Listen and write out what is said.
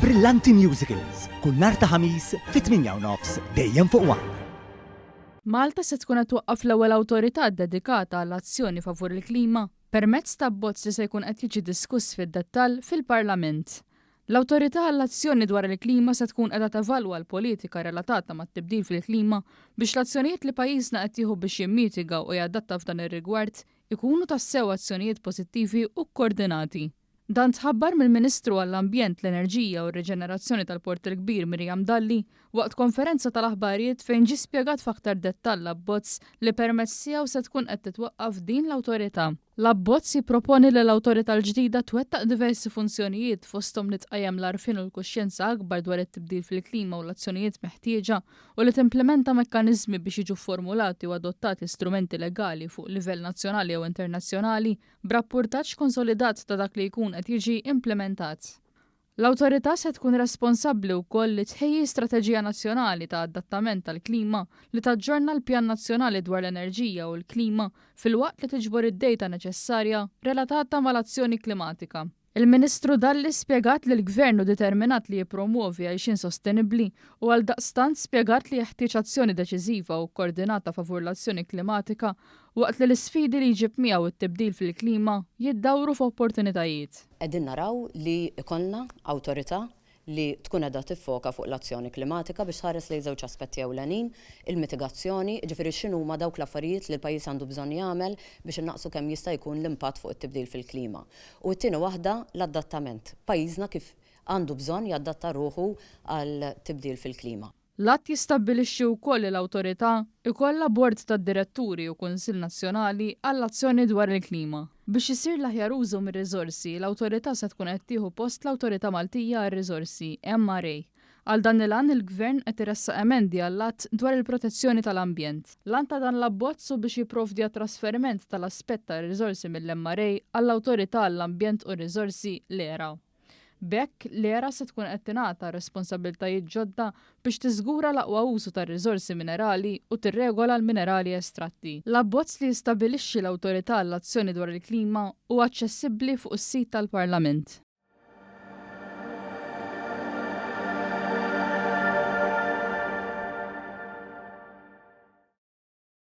Brillanti Musicals, kull nhar ta' Ħamis fit-8 u nofs dejjem fuq One. Malta se tkun qed twaqqaf l-ewwel awtorità ddedikata għall-azzjoni favur il-klima permezz ta' abbozz li se jkun qed jiġi diskuss fid-dettall fil-Parlament. L-Awtorità għall-Azzjoni dwar il-Klima se tkun qiegħda tevalwa l-politika relatata mat-tibdil fil-klima biex l-azzjonijiet li pajjiżna qed jieħu biex jimmitiga u jadatta f'dan ir-rigward ikunu tassew azzjonijiet pożittivi u kkordinati. Dan tħabbar mill-Ministru għall-Ambjent, l-Enerġija u r-Riġenerazzjoni tal-Port il-Kbir Miriam Dalli waqt konferenza tal-aħbarijiet fejn ġie spjegat f'aktar dettall l-abbozz li permezz tiegħu se tkun qed titwaqqaf din l-awtorità. L-abbozz jipproponi li l-awtorità l-ġdida twettaq diversi funzjonijiet fosthom li tqajjem l-għarfien u l-kuxjenza akbar dwar it-tibdil fil-klima u l-azzjonijiet meħtieġa u li timplimenta mekkaniżmi biex jiġu fformulati u adottati strumenti legali fuq livell nazzjonali jew internazzjonali b'rappurtaġġ konsolidat ta' dak li jkun qed jiġi implimentat. L-Awtorità se tkun responsabbli wkoll li tħejji strateġija nazzjonali ta' adattament għall-klima li taġġorna l-Pjan Nazzjonali dwar l-Enerġija u l-Klima filwaqt li tiġbor id-dejta neċessarja relatata mal-azzjoni klimatika. Il-Ministru Dalli spjegat li l-Gvern hu determinat li jippromwovi għajxien sostenibbli u għaldaqstant spjegat li jeħtieġ azzjoni deċiżiva u kkordinata favur l-azzjoni klimatika waqt li l-isfidi li jġib miegħu t-tibdil fil-klima jiddawru f'opportunitajiet. Qegħdin naraw li jkollna awtorità li tkun qiegħda tiffoka fuq l-azzjoni klimatika biex tħares lejn żewġ aspetti ewlenin, il-mitigazzjoni, jiġifieri x'inhuma dawk l-affarijiet li l-pajjiż għandu bżonn jagħmel biex innaqqsu kemm jista' jkun l-impatt fuq it-tibdil fil-klima. U t-tieni waħda, l-adattament. Pajjiżna kif għandu bżonn jadatta ruħu għal tibdil fil-klima. L-att jistabbilixxi wkoll li l-Awtorità jkollha Bord tad-Diretturi u Kunsill Nazzjonali għall-Azzjoni dwar il-Klima. Biex isir l-aħjar użu mir-riżorsi, l-Awtorità se tkun qed tieħu post l-Awtorità Maltija għar-Riżorsi, MRA. Għal dan il-għan il-Gvern qed iressaq emendi għall-Att dwar il-Protezzjoni tal-Ambjent. L-għan ta' dan l-abbozz hu biex jipprovdi għat-trasferiment tal-aspett tar-riżorsi mill-MRA għall-Awtorità għall-Ambjent u r-Riżorsi, l-ERA. B'hekk, l-ERA se tkun qed tingħata responsabbiltajiet ġodda biex tiżgura l-aqwa użu tar-riżorsi minerali u tirregola l-minerali estratti. L-abbozz li jistabilixxi l-Awtorità għall-Azzjoni dwar il-Klima hu aċċessibbli fuq is-sit tal-Parlament.